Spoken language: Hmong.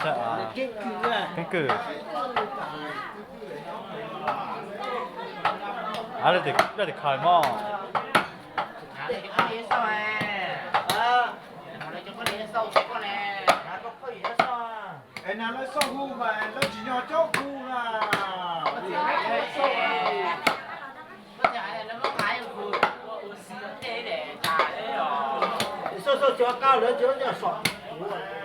Keeb kwm. Leej twg khaws mog? Es nas lawv xauj hu mas lawv tsis nyob coob hu na. Xauj xauj cov qab lawv cov nyuag som kuv.